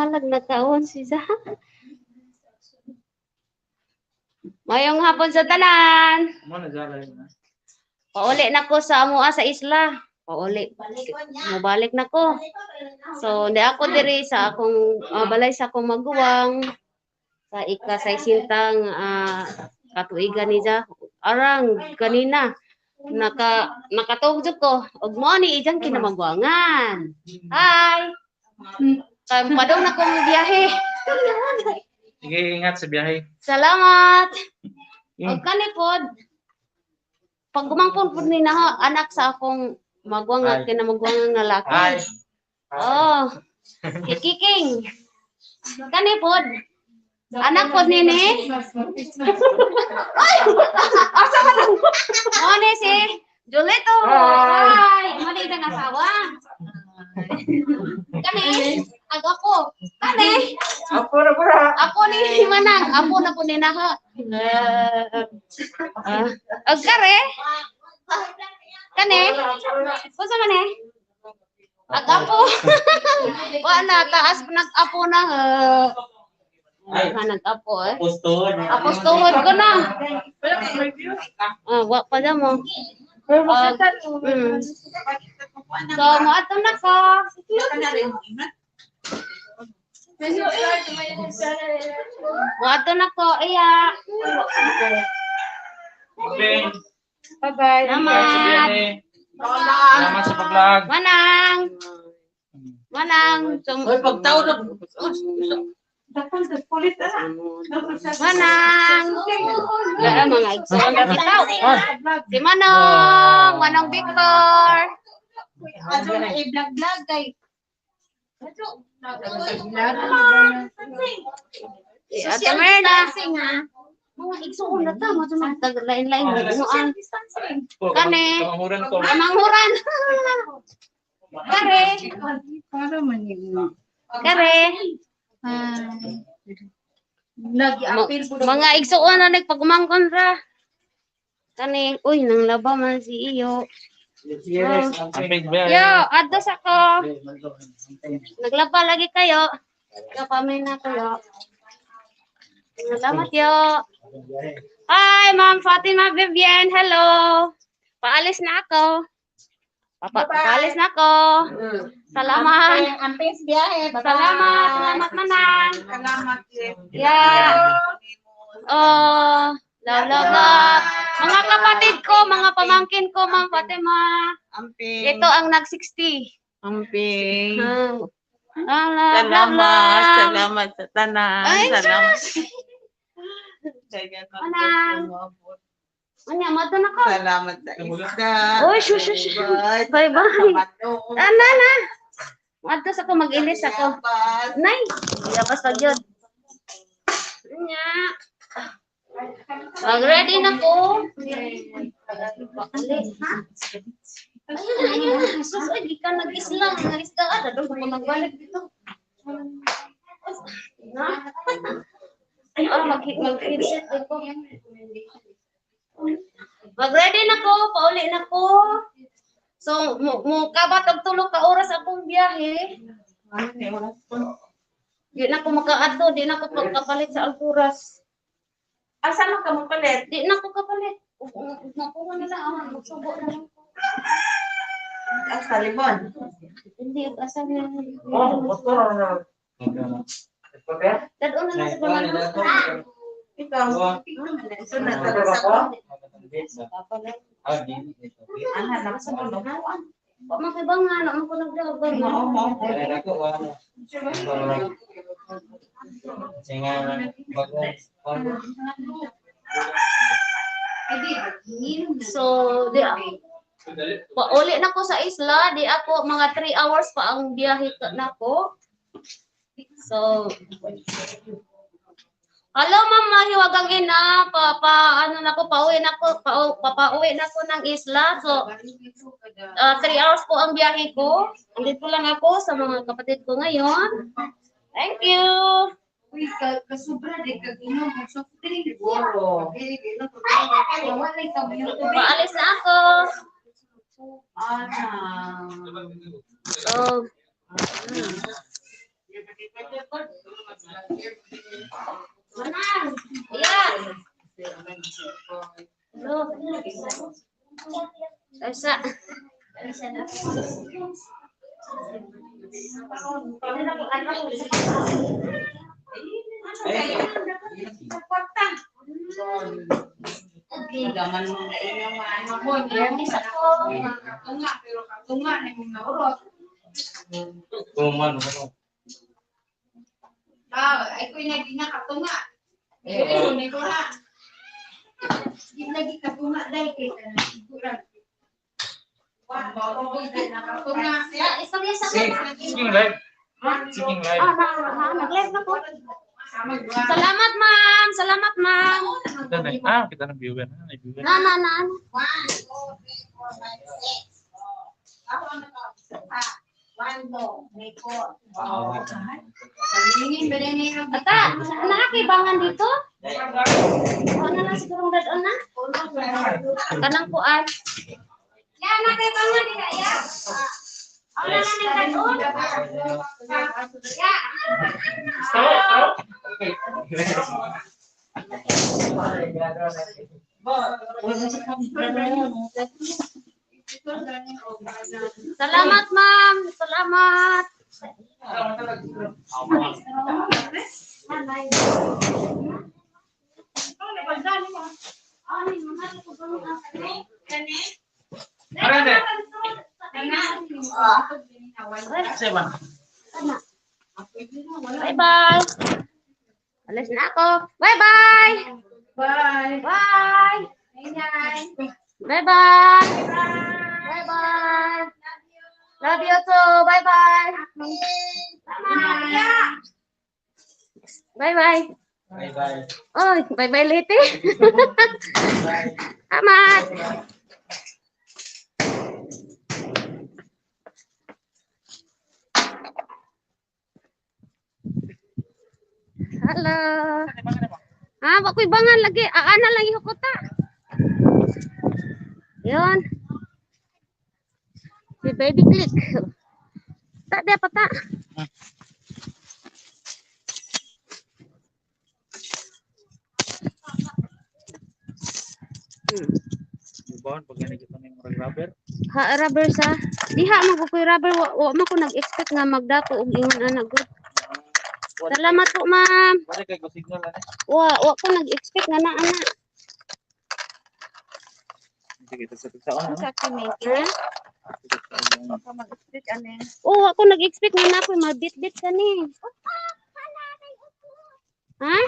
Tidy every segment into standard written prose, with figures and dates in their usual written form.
Halag nagkaon si Za. Mayong hapon sa tanan. Mo na dyan na. Pauli na ko sa amoa sa isla. Pauli. Mobalik na ko. So, di ako diri sa akong balay sa akong maguwang sa ika sa isintang katuigan ni Ja. Arang ganina nakatuog jud ko og mo ni ijang kinamagwangan. Hi. Kay padong na kong biyahe. Sige, ingat sa biyahe. Salamat. Og kani pod pag gumangpon pod ni na anak sa akong magwang Ay. Kinamagwangan nga laki. Hi. Oh. Si Kiking. Kani pod. Anak pod nini. Ay! Asa man ang? Mo ni si Julito. Hi. Hi. Mo ni isang asawa. Kani ag ako. Kani Apo na pura. ako ni Manang, apo na po ni naha. Ag kare. Kani? Unsa man eh? Ag apo. Wa na taas nag-apo na. Ay. Ha, nag-apo eh. Apostol. Apostohod ko na. Ah, wa pa dyan mo. So, moadto na ko. Moadto na ko. Iya. Ben. Bye-bye. Ingat sa Salamat. biyahe. Salamat sa pag-vlog. Manang. Manang. Hoy, pagtaw na. Dakol sa pulit ah. Manang. Wala, mga igsoon na bitaw. Si Manong. Manong Victor. Ato na i-vlog-vlog kay. Si Ate Merna. Distancing ha. Mga igsoon na ta. Mga magtaglain-lain. Social distancing. Kani. Kamanghuran ko. Kamanghuran. Kare. Para man yun. Kare. Nag-appeal po Mga igsuon na nagpagumangkon ra. Kani, uy, nang laba man si iyo. Amping biyahe. Yo, adtos ako. Naglaba lagi kayo. Kapamay na kayo. Salamat yo. Hi, Ma'am Fatima Vivian. Hello. Paalis na ako. Paalis na ako. Salamat. Amping sa biyahe. Bye-bye. Salamat. Salamat, Manang. Salamat. Yeah. Oh, love, love, love. Mga kapatid ko, mga pamangkin ko, Ma'am Fatima. Amping. Ito ang nag-60. Amping. Ah, love, love, Salamat. love. Salamat sa tanan. Ay, Salamat. Manang. Anya, mato na ko. Salamat sa isda. Uy, shush, shush, shush. Bye. Bye, bye. Ana na. Mato sa ko, mag-ilis ako. Nay, labas pag yun. Anya. Mag-ready na ko. Alis, ha? Ayun na, ayun na. Sus, ay, di ka nag-isla. Nag-isla ka. Dadong ko magbalik dito. Na? Ay, oh, mag-headset ako. Mag-ready na ko. Pauli na ko. So, mo kabat og tulo ka oras akong biyahe. Di na ko makaadto, di na ko pagkapalit sa Alturas. Asa man ka mo palit? Di na ko kapalit. Nakuha na lang, magsubo na lang ko. Asa libon. Hindi, asa na. Oh, motor na. Dad-on na lang sa pangalan. Ikaw. Ito na talaga sa Ana na sa ulo. Wa man kay banga, na man ko nagdagan. Mao mo. So, di pauli na ko sa isla, di ako mga 3 hours pa ang biyahe nako. So, hello, Ma'am Mahiwagang Ina, pa, pa ano na ko, pauwi na ko, pa, papauwi na ko ng isla. So, 3 hours po ang biyahe ko. Andito lang ako sa mga kapatid ko ngayon. Thank you. Uy, kasubra di ka inom og soft drink. Wala ka Paalis na ako. Ana. So, Manang. Ayan. Hello. Asa. Gaman mo na inyo man. Katunga, pero katunga na yung naurot. Kuman ano. Ah, ay ko yung naging nakatunga. Eh, ko na. Di lagi katunga dahil kay kanang sigura. Nakatunga. Istorya sa Speaking live. Speaking live. Ah, na, na, nag-live na ko. Salamat, ma'am. Salamat, ma'am. Kita na. Ah, kita ng viewer. Ah, may viewer. Na, na, na. 1, 2, 3, 4, 5, 6. Ako ang naka. 1, 2, 3, 4. Kalingin ba rin yung Ata, nakakibangan dito? O, na lang siguro dadon na. Kanang kuan. Ya, nakakibangan dito, ya. O, na lang yung dadon. Ya. Stop, stop. Okay. Salamat, ma'am. Salamat. Arande. Seven. Bye-bye. Alis na ako. Bye-bye. Bye. Bye. Bye-bye. Bye-bye. Love you too. Bye-bye. Bye-bye. Bye-bye. Oh, bye-bye Leyte. Amat. Hello. Ha, wa ko'y bangan lagi. Aana lang ihukota. Yun. Si baby click. Ta dia pata. Buwan, pag ganun kita ng murag rubber. Ha, rubber sa. Diha man ko ko'y rubber wa man ko nag-expect nga magdapo og ingon ana gud. Salamat po, ma'am. Wala kay ko signal ano. Wa ko nag-expect nga na ana. Sige, sa tagsaon ano. Ha? Mag-speak ano. Oh, wa ko nag-expect nga na ako'y mabitbit kani. Ha?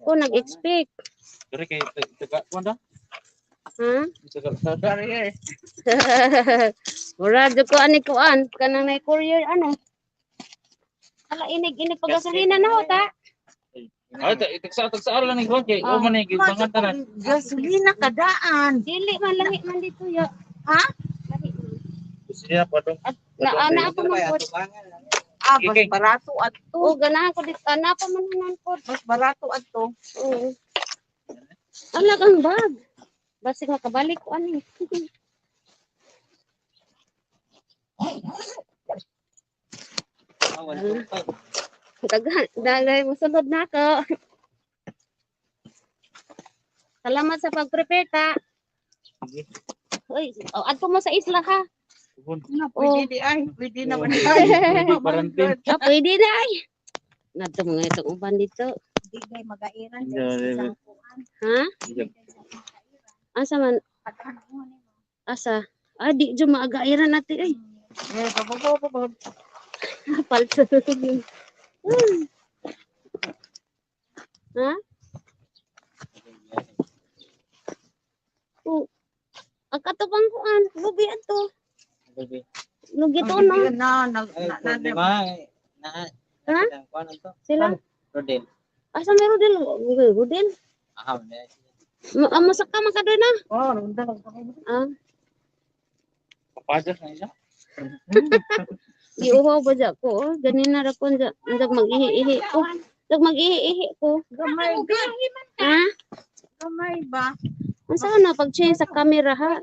Ko nag-expect. Diri kay taga kuan da? Ha? Taga taga eh. Mura jud ko ani kuan kanang nay courier ano. Ala inig inig pagasolina na ho ta. Ay, tagsa tagsa lang ni kuan kay o man ni gibangan tanan. Gasolina kadaan. Dili man lahi man dito ya. Ha? Lahi man. Siya pa dong. Na ana pa man pod. Ah, mas barato adto. O ganahan ko dito ana pa man hanan pod. Mas barato adto. Oo. Ala kang bag. Basig makabalik ko ani. Daghan, dagay mosunod na ako. Salamat sa pag-prepare ta. Uy, oh, adto mo sa isla ha. Na, pwede di ay. Pwede naman di ay. Quarantine. Ah, pwede na ay. Nadto mga itong uban dito. Di kay magairan Hindi, sa isang kuan. Ha? Asa man? Asa? Ah, di dyan maagairan natin ay. Eh, pa. Palto. Ha? Oh. Ang katubang kuan, lubi ato. Lugi to no. Na, na, na, na, Na, Ha? kuan to? Sila? Rodel. Asa may Rodel? Rodel? Aha, na. Masaka man ka doon na. Oh, runda. Ah, Papajas na siya. giuhaw ba dya ko? Oh, ganin na ra ko dya. Ndag mag-ihi-ihi ko. Ndag mag-ihi-ihi ko. Gamay, Ha? gamay ba? Ang saan na pag-change sa camera ha?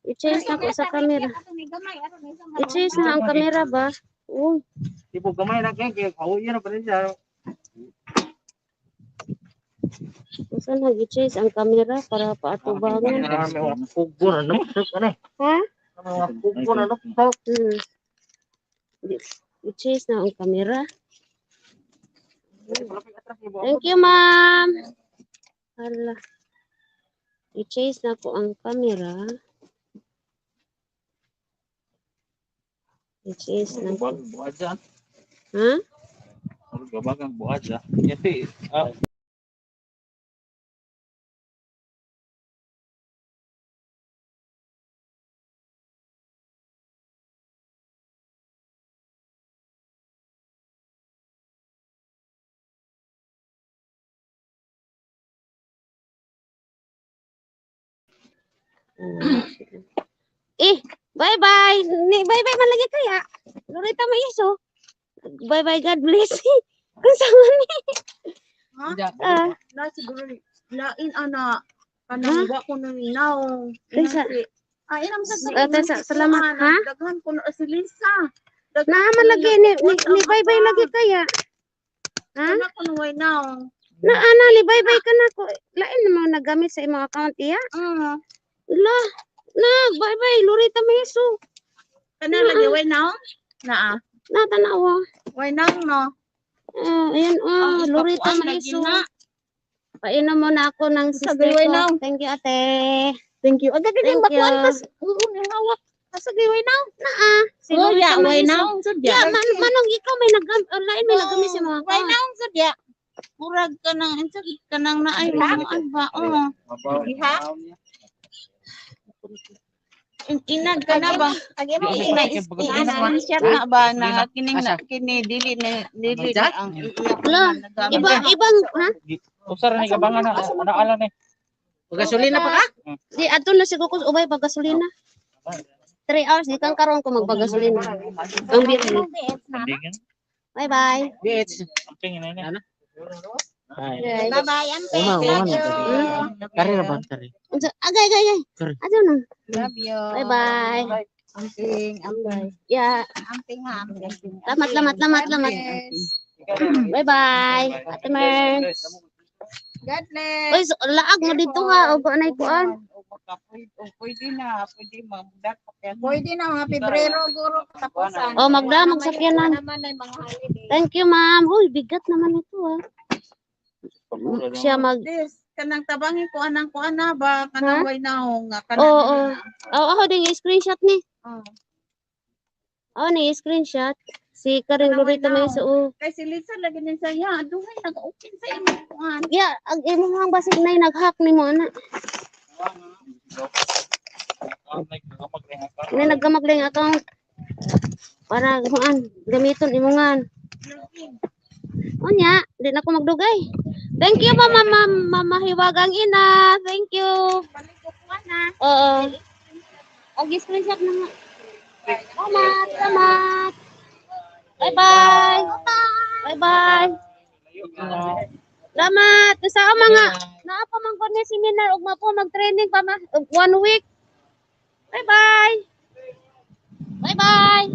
I-change na ko sa camera. I-change na ang camera ba? Uy, Tipo gamay na kay kay kauyo na pa rin siya. unsa na i-change ang camera para paatubangan? Kugo na no. Ano? Ha? Kugo na no. I-change na ang camera. Thank you, ma'am. Hala. I-chase na ko ang camera. I-chase na ko. Buhat dyan. Ha? Gabagang buhat dyan. Yati, ah, Eh, bye-bye. Ni bye-bye man lagi kaya. Lorita Maiso. Bye-bye, God bless. Kung sa man ni. Ah, Na siguro lain ana kanang wa ko nang naong. Kinsa? Ah, inam sa Ate, salamat, ha? Daghan ko na si Lisa. Naa man lagi ni bye-bye lagi kaya. Ha? Kana ko way naong. Na ana ni bye-bye ka na ko. Lain naman nagamit sa imong account iya. La, na bye-bye Lorita Maiso. Kana lagi way naong. Naa. Na tanawa. Way naong no. Ah, ayan oh, Ang Lorita ipakuan lagi Maiso. na. Painom mo na ako ng sister Sagay, way ko. naong. Thank you, ate. Thank you. Aga Thank bakuan you. kas. Oo, ni hawak. Asa gay way naong. Naa, si Oh, Lorita ya, way Maiso. naong sud ya. Ya, man, manong ikaw may nagam lain may nagamit sa mga Way account. naong sud ya. Murag ka nang unsa ka nang naay mga ba oh. Iha? Inag ka na ba? Ina screenshot na ba na kining na kini dili na dili na ang La, iba ibang ha? Usara ni gabangan na naala ni. Pagasolina pa ka? Di adto na siguro ko ubay paggasolina. 3 hours di kang karon ko magpagasolina. Ang biyahe. Kandingan. Bye bye. BH. Amping ina ni. Ano? Ay. Bye-bye, Ante. Uma, uma Love na. you. Kare ra ba? Kare. Unsa agay agay agay. Sorry. Adto na. Love you. Bye bye. Amping, amping. Ya, Amping ha, amping. lamat lamat lamat lamat. Bye bye. Ate Mer. God bless. Oy, so, laag mo dito ha og anay kuan. Pwede na, pwede magdak Pwede na mga Pebrero guro katapusan. Oh, magdamag sa sakyanan. Naman ay mga holiday. Thank you, ma'am. Uy, bigat naman ito ah. Siya mag This kanang tabangi ko anang ko ana ba kanang way naong nga kanang Oo. Oo. Oh, ako din screenshot ni. Oh. Oh, ni screenshot. Si Karen Lorita may oh. Kay si Lisa lagi din sa ya duhay nag-open sa imong kuan. Ya, ang imong basig nay nag-hack nimo ana. Nay naggamag lang account para kuan gamiton imongan. Unya, di na ko magdugay. Thank you, Mama Mama, Mama Hiwagang Ina. Thank you. Balik ko kuan na. Oo. Og screenshot na nga. Salamat, salamat. Bye-bye. Bye-bye. Salamat. Sa mga naa pa man ko ni seminar ug po mag-training pa ma og one week. Bye-bye. Bye-bye.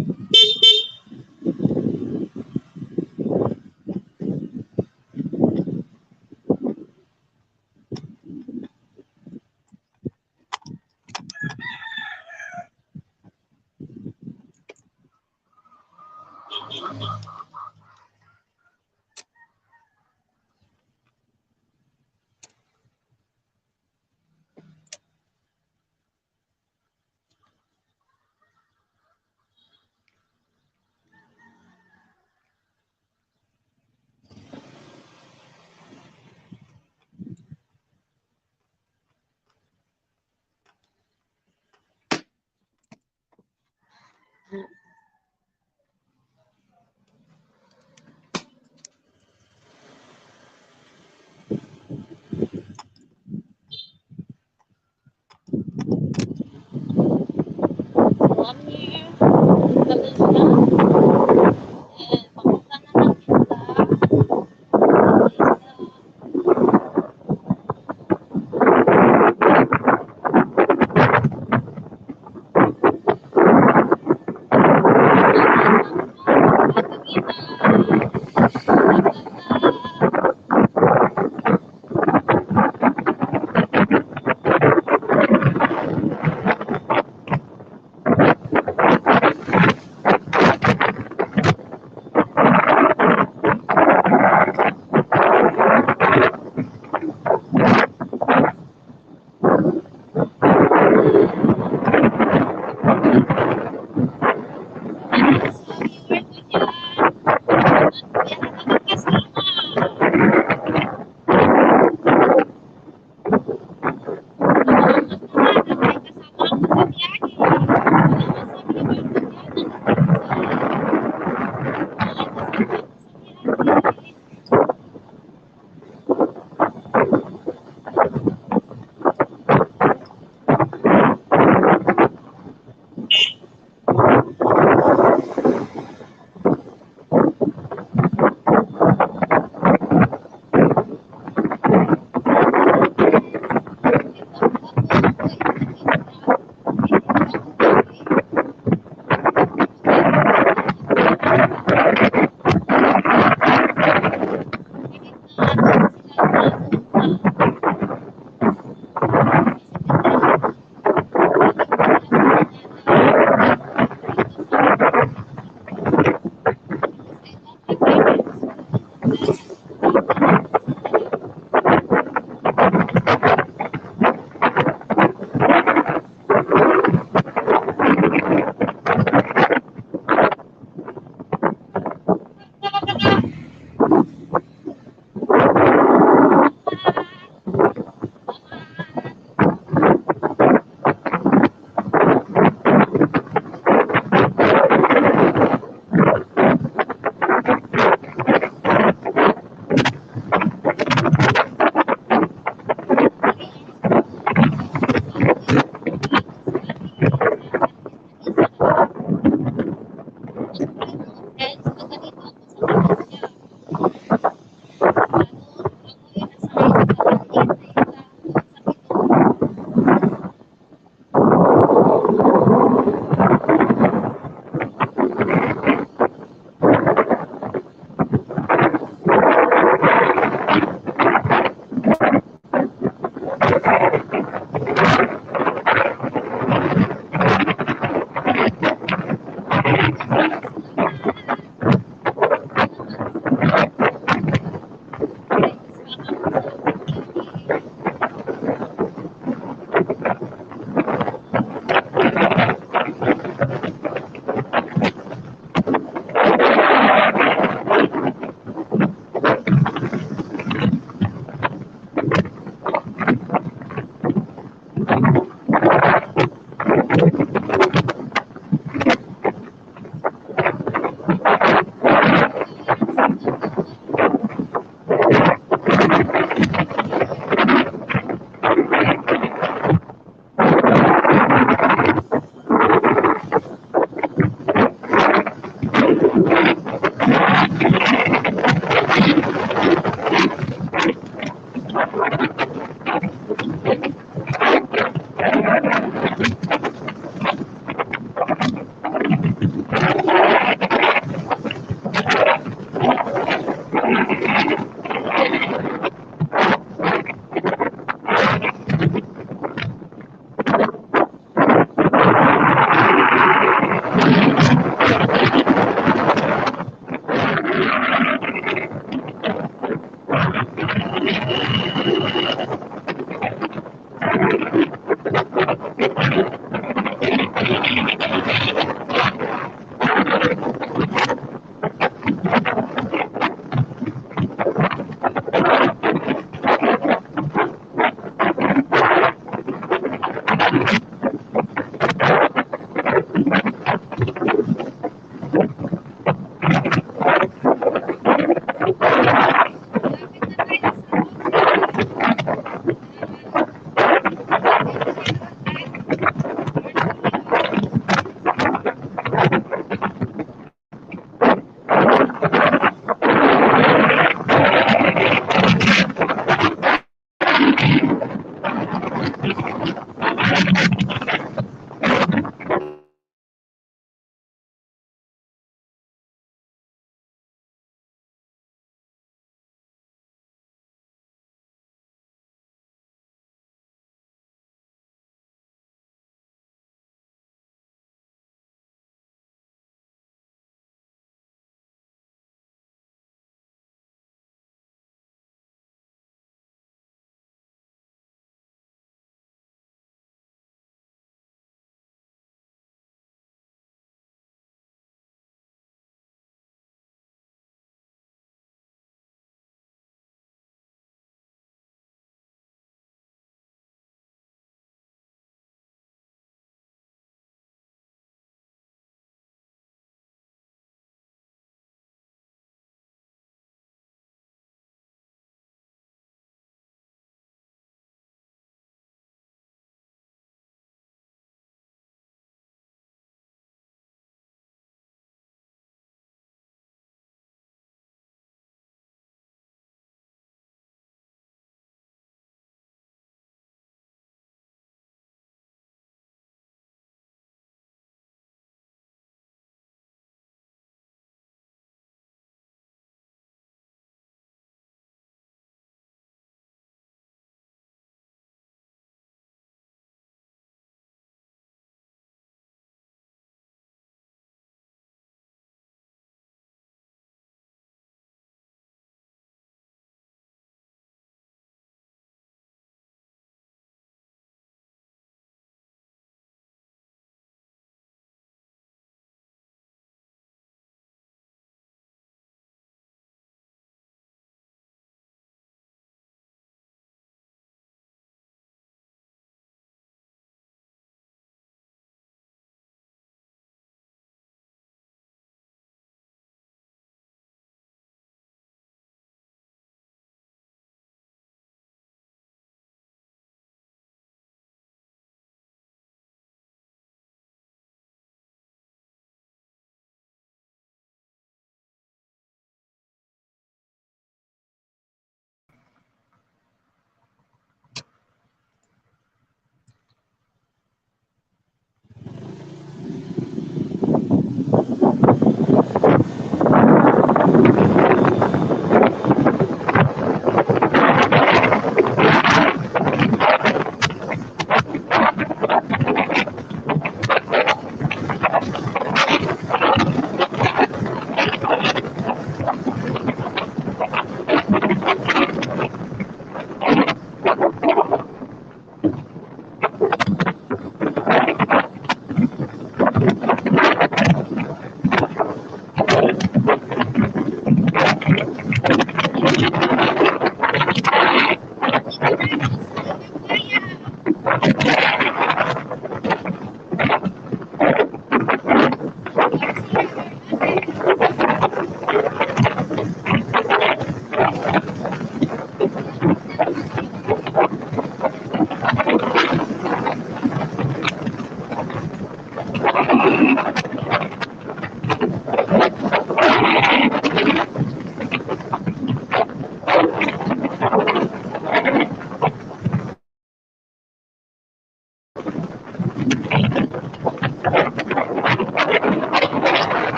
So I'm here. Kami sila. And papunta na ng isla. Sa isla.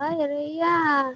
Bye, Rhea.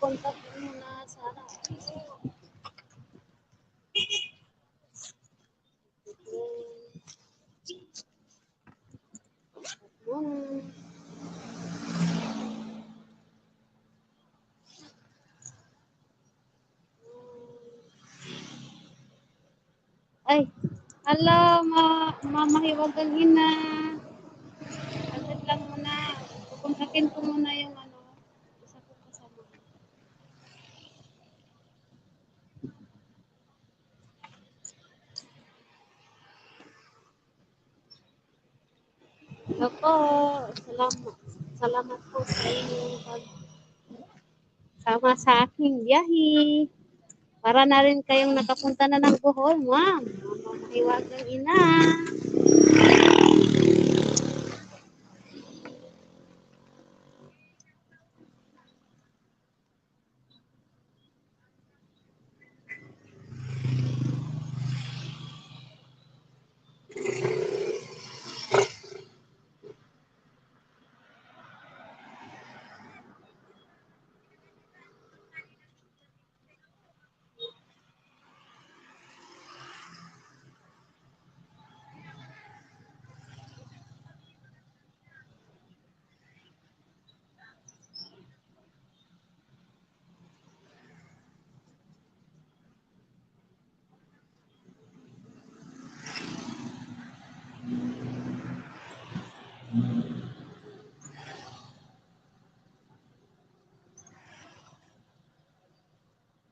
Contact muna Sarah. Ay, hello, mamahiwagang ina. Agad lang muna. Kontakin ko muna yung ano, isa kong kasama. Ako, salamat. Salamat po sa inyong pagsama sa aking biyahe. Para na rin kayong nakapunta na ng Bohol, ma'am. Mama mahiwagang ina.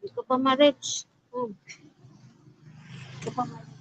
Hindi ko pa ma-reach. Hindi ko pa ma-reach.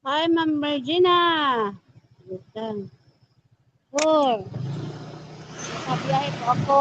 Hi, Ma'am Regina. Wait lang. Four. Nakabiyahe po ako.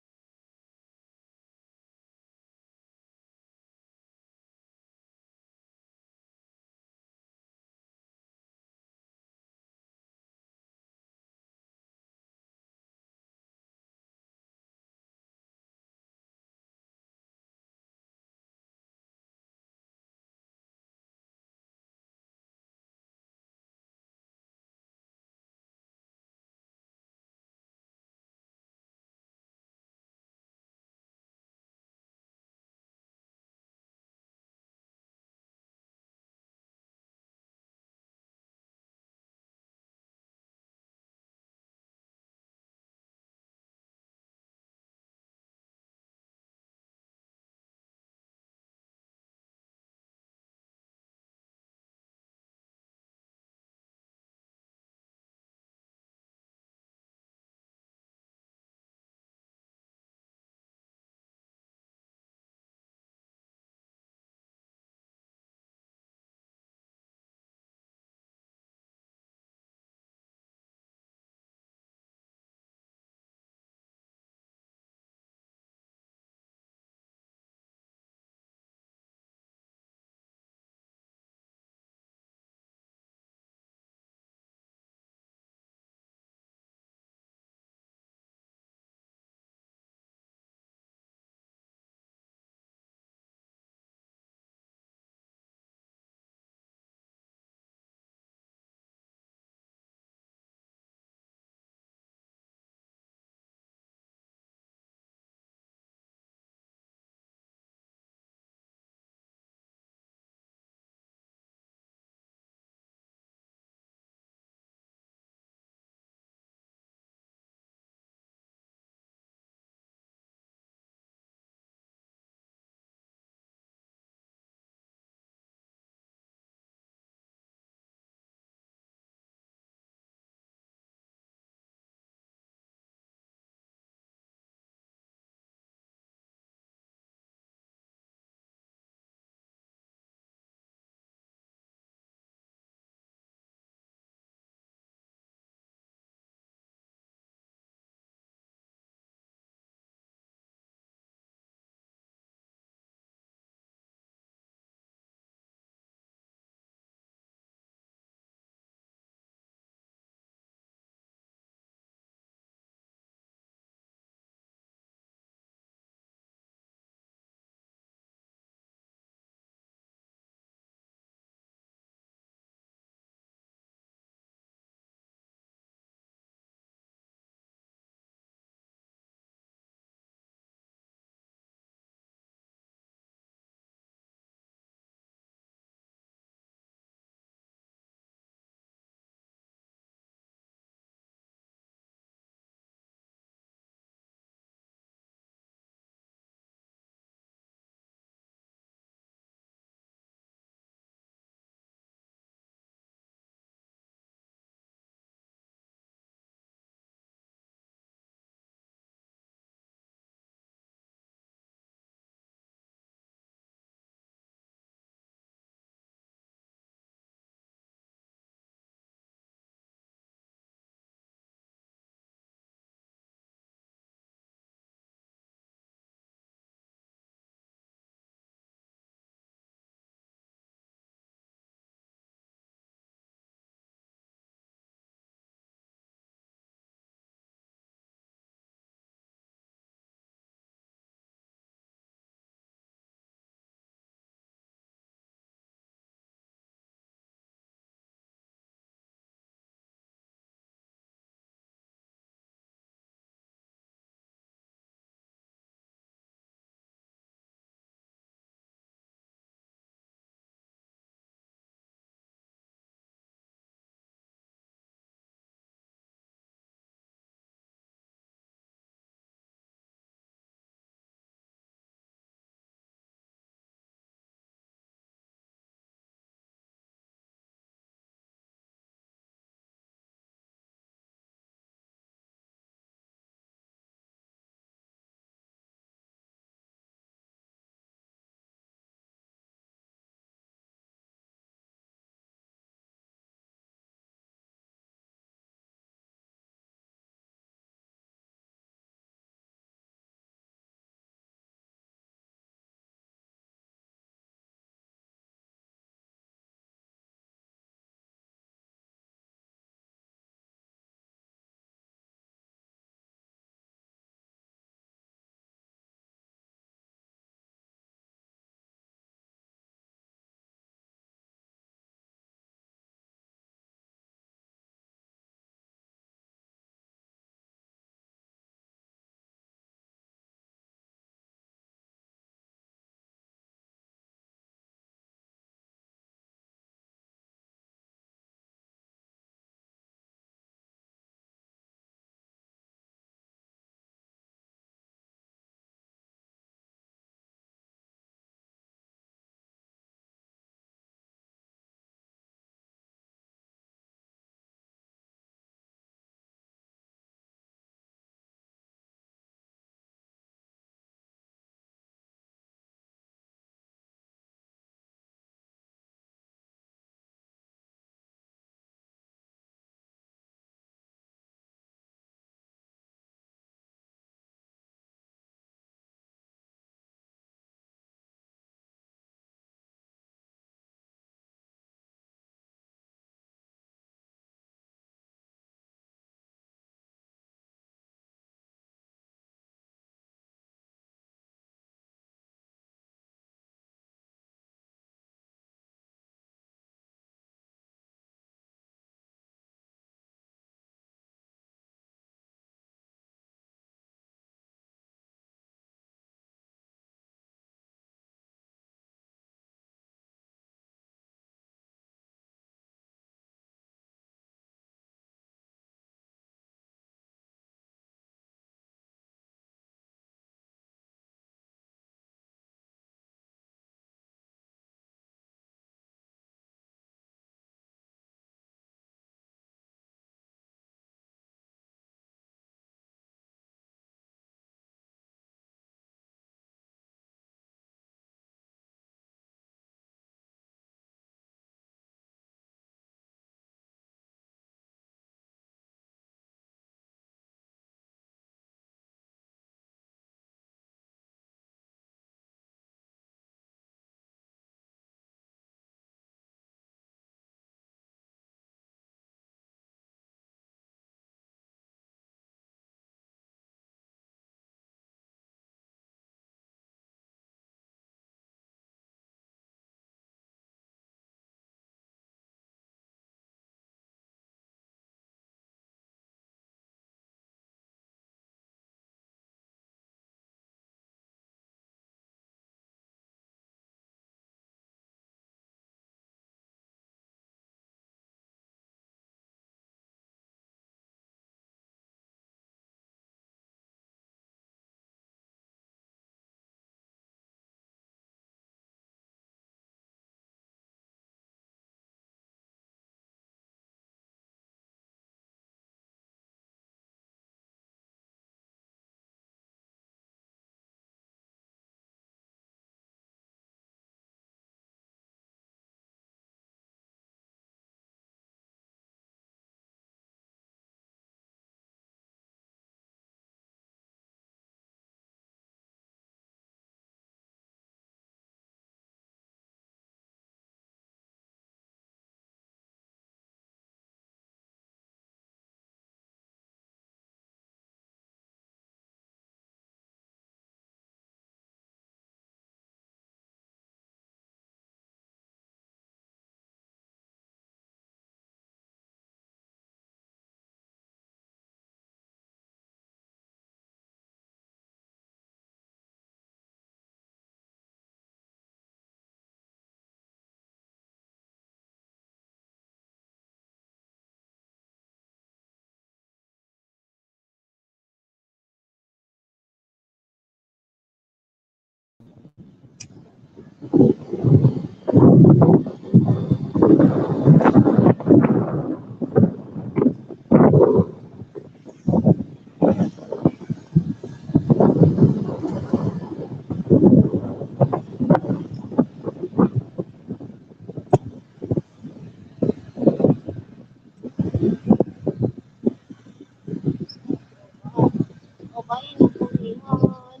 Obayin akong ihon.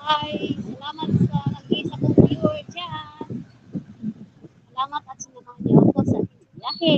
Hi, salamat sa nag-isa kong viewer dyan. Salamat at sinamahan niyo ako sa aking biyahe.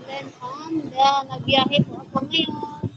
Glenn Honda, nagbiyahe po ako ngayon.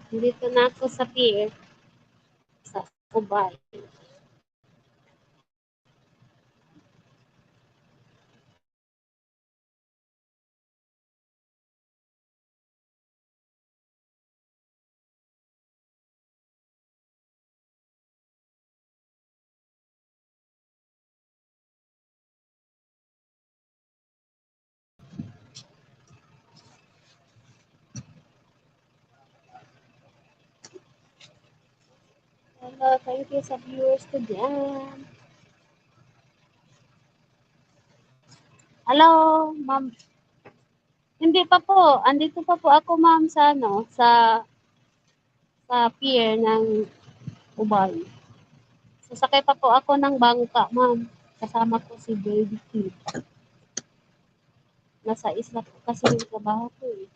Dito na ako sa pier sa Ubay. Hello, thank you sa viewers ko dyan. Hello, ma'am. Hindi pa po. Andito pa po ako, ma'am, sa ano, sa pier ng Ubay. Sasakay pa po ako ng bangka, ma'am. Kasama ko si Baby Kid. Nasa isla po kasi yung trabaho ko eh.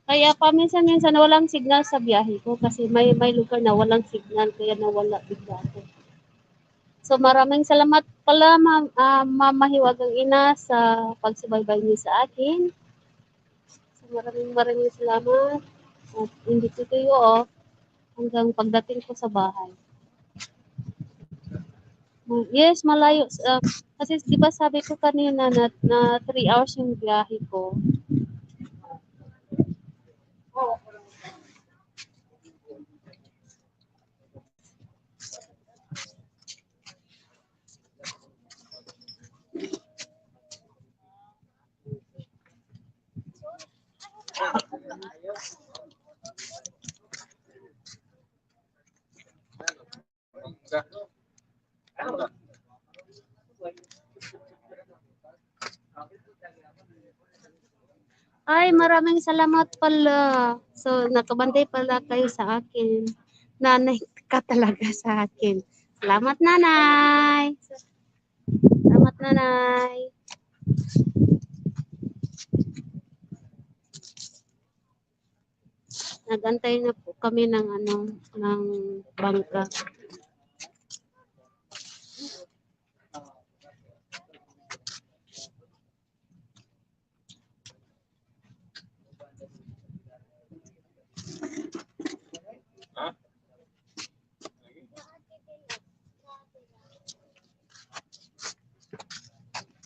Kaya paminsan-minsan walang signal sa biyahe ko kasi may lugar na walang signal kaya nawala bigla ako. So maraming salamat pala, ma'am, Ma'am Mahiwagang Ina, sa pagsubaybay niyo sa akin. So maraming maraming salamat. At hindi ko kayo off hanggang pagdating ko sa bahay. Yes, malayo. Kasi di ba sabi ko kanina na 3 hours yung biyahe ko. Ay, maraming salamat pala. So, nakabantay pala kayo sa akin. Nanay ka talaga sa akin. Salamat, nanay. Salamat, nanay. Nagantay na po kami ng ano, ng bangka.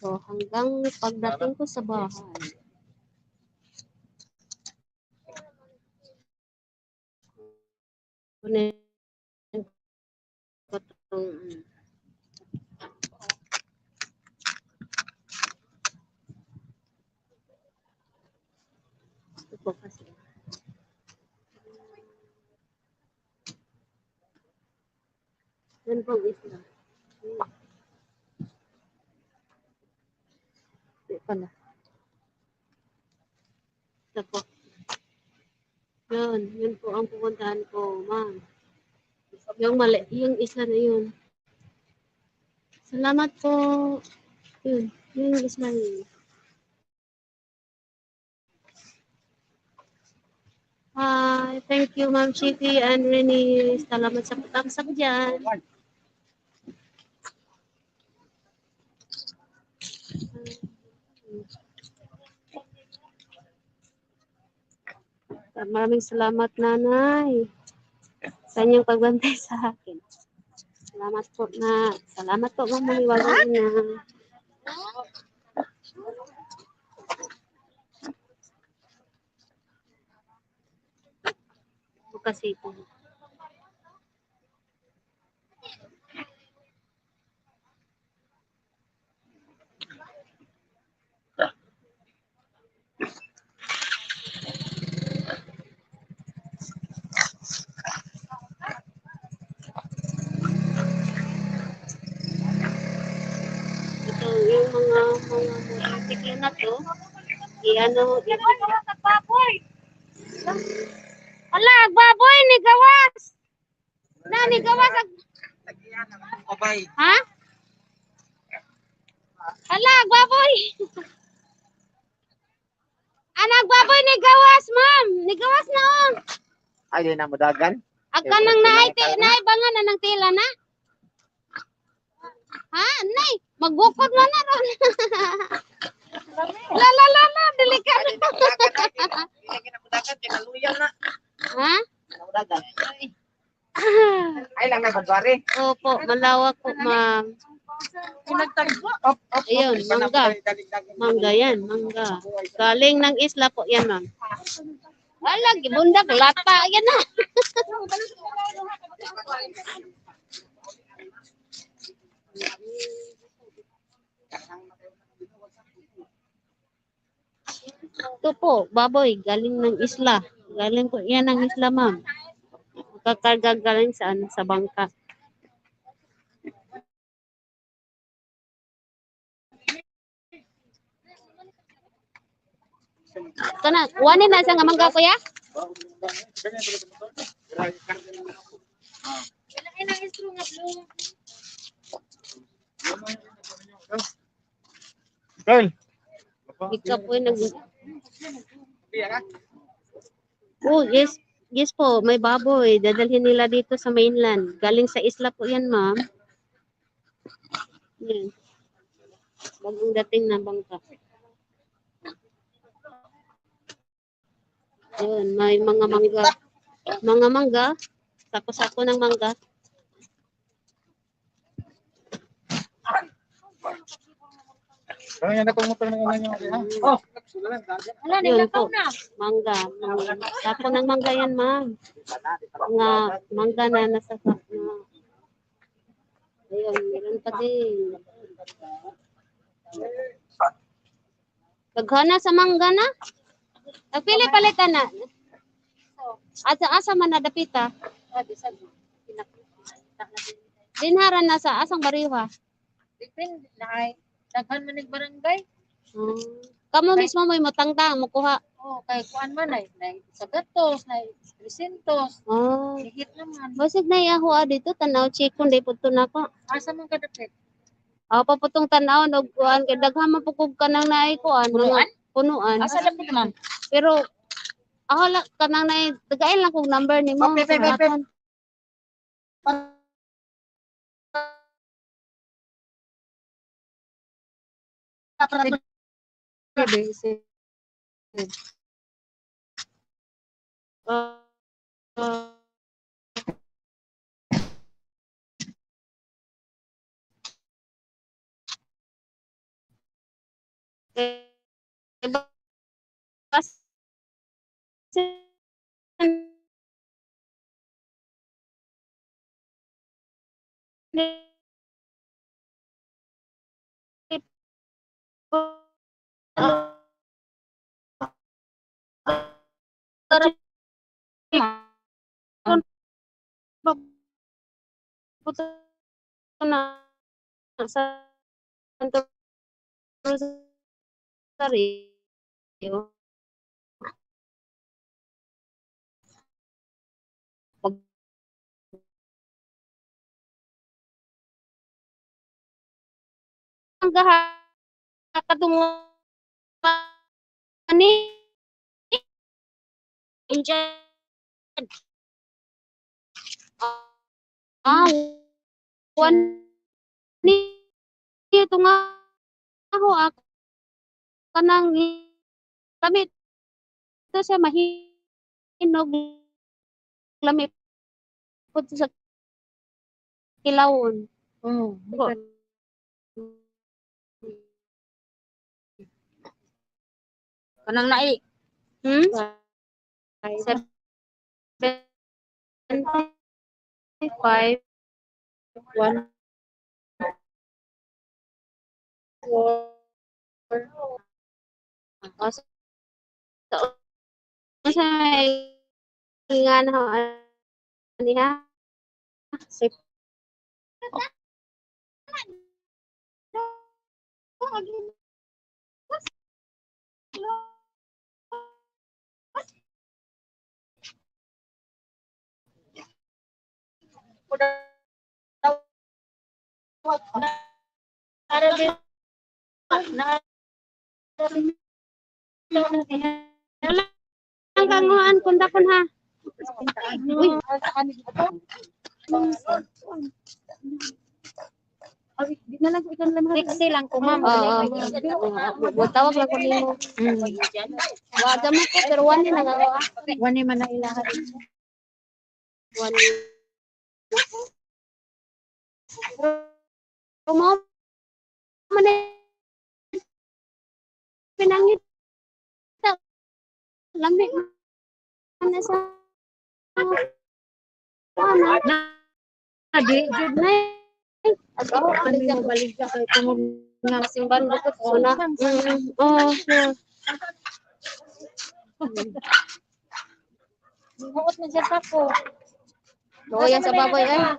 So, hanggang pagdating ko sa bahay. Kunin ko itong ano. Ito po kasi. Yan pong isla. Hindi pala. Ito po. Yun, yun po ang pupuntahan ko, ma'am. Yung mali, yung isla na yun. Salamat po. Yun, yun yung isla na yun. Hi, thank you, Ma'am Chicky and Renee. Salamat sa patamsak dyan. Maraming salamat, nanay, sa inyong pagbantay sa akin. Salamat po na. Salamat po, Ma'am Mahiwagang Ina. Ito kasi ito. Ito yung mga motorsiklo na to. I-ano, Baboy. Ala, baboy ni gawas. Na ni gawas. Obay. Ha? Ala, baboy. Anak baboy ni gawas, ma'am. Ni gawas na oh. Ay, di na mo dagan. Agka nang naay ti naay bangan anang tila na. Ha, nay, magbukod man na ron. La la la la, dili ka Ay, di na mo dagan. Ay, di na mo dagan. Kinaluya na. Ha? Na mo dagan. Ay lang na badwari. Opo, malawak po, ma'am. Op, op, op. Ayun, mangga. Mangga yan, mangga. Galing ng isla po yan, ma'am. Wala, gibundak, lata, yan na. Ito po, baboy, galing ng isla. Galing po yan ang isla, ma'am. Kakarga galing sa ano, sa bangka. Kana, kuwanin na siya nga mangga, kuya? Wala nang istro nga blue. Carl. Ikaw po yung nag... Oh, yes. Yes po, may baboy. Dadalhin nila dito sa mainland. Galing sa isla po yan, ma'am. Yan. Bagong dating na bangka. Yun, may mga mangga. Mga mangga. Sako-sako ng mangga. Ano yan akong motor na yan? Oh. Wala Yun nilakaw po. na. Mangga. Mangga. Sako ng mangga yan, ma'am. Mga mangga na nasa na. Ayun, meron pa din. Daghana sa mangga na. Nagpili palitan na. Asa asa man na dapita. Dinhara na sa asang baryo ha. Depende na ay daghan man ning barangay. Kamo mismo mo'y motangtang mokuha. Oh, kay kuan man ay nay sa gatos, nay 300. Oh. Higit naman. Basig na yaho dito tanaw chikon day pudto nako. Asa man kadapit? Aw pa putong tanaw og kuan kay daghan man pud kog kanang naay kuan mga punuan. Asa dapit, ma'am? Pero ako lang kanang naay tagain lang kog number nimo. Okay, okay, okay. Akon. Eh, bas- na sa Santo Rosario. Ang katungo ni Injan. Ah, one ni ito nga ako ah, kanang kami ito siya mahinog lami po sa kilawon. Oh, Po. Kanang nai. 75 1 4. Oh, so, sa may nga na ho, ani ha? Sip. Ang kanguan kung dakon ha. Uy, Taxi lang ko, ma'am. Oo. Oo, tawag lang ko nimo. Wa mo ko pero wani na ako ah. Wani man na ilaha. Wani. Kumo man eh, pinangit lami man na sa ano Di jud na eh. Agaw ang kami mo baligya kay tungod nga simban bukod ko na. Oh, sure. Huot man siya sako. Luoy yan sa baboy eh.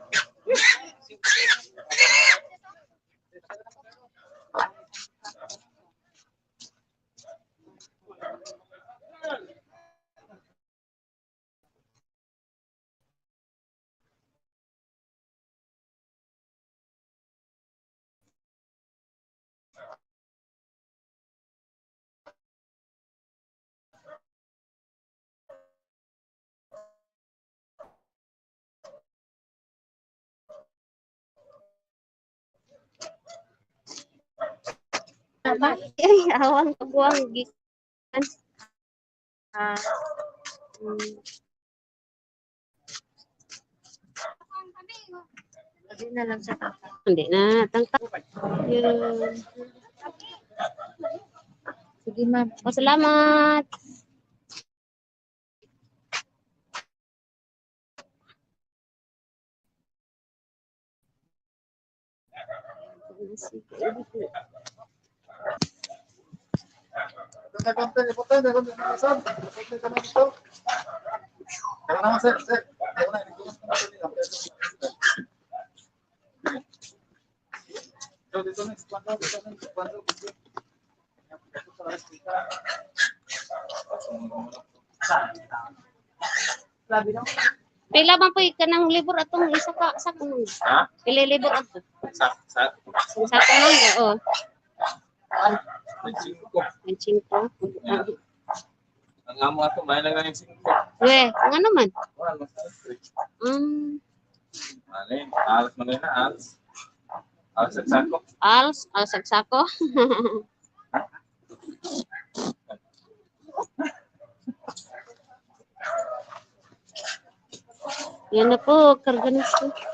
Ay, awang kabuang gikan. Ah. Hindi na lang sa kaka. Hindi na, tangka. Yun. Sige, ma'am. Oh, salamat. Pila man po ka ng libur atong isa ka sa kanang. Ha? Pila libur ato. Sa Sa kanang, oo. May singko. May singko. Yeah. Ang amo ato may lang yung singko. We, nga naman. Wala mas alas. Ano, alas man na alas. Alas sa sako. Als, als sako. Yan na po, karga na siya.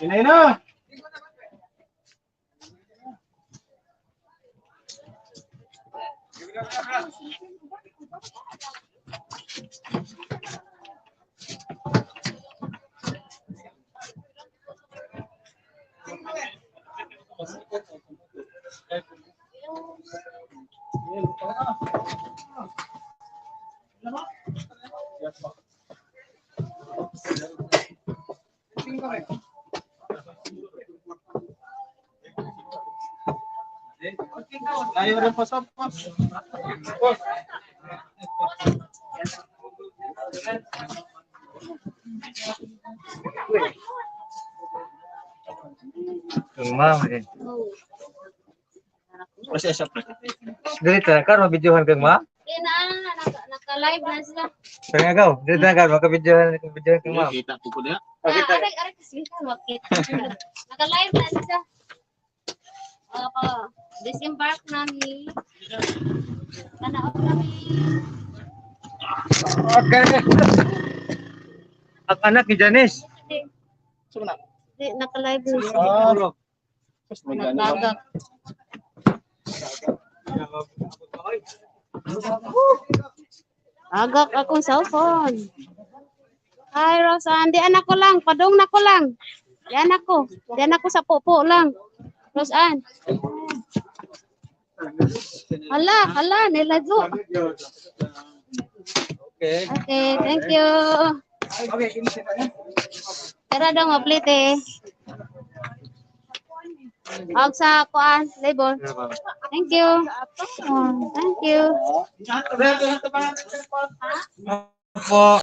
Inay na. Layo rin po sa boss. Boss. Kang ma'am eh. Oh. Kasi siya pre. Dili ta karon mabidyohan kang ma'am. Eh, na, naka-live na sila. Kaya gaw, dili ta karon makabidyohan makabidyohan kang ma'am. Kita ko po niya. Ah, aray, aray, kasi makita. Naka-live na sila. Opo, disembark nami. Tanaw kami. Okay. Ang anak ni Janice. Di, naka-live na sila. Ah. Nagdagak. Agak akong cellphone. Hi, Rosan. Di anak ko lang. Padong na ko lang. Di anak ko. Di anak ko sa popo lang. Rosan. Hala, hala, nilazo. Okay. Okay, thank you. Tara daw, maplit eh. Og sa kuan, label. Thank you. Thank you. Po.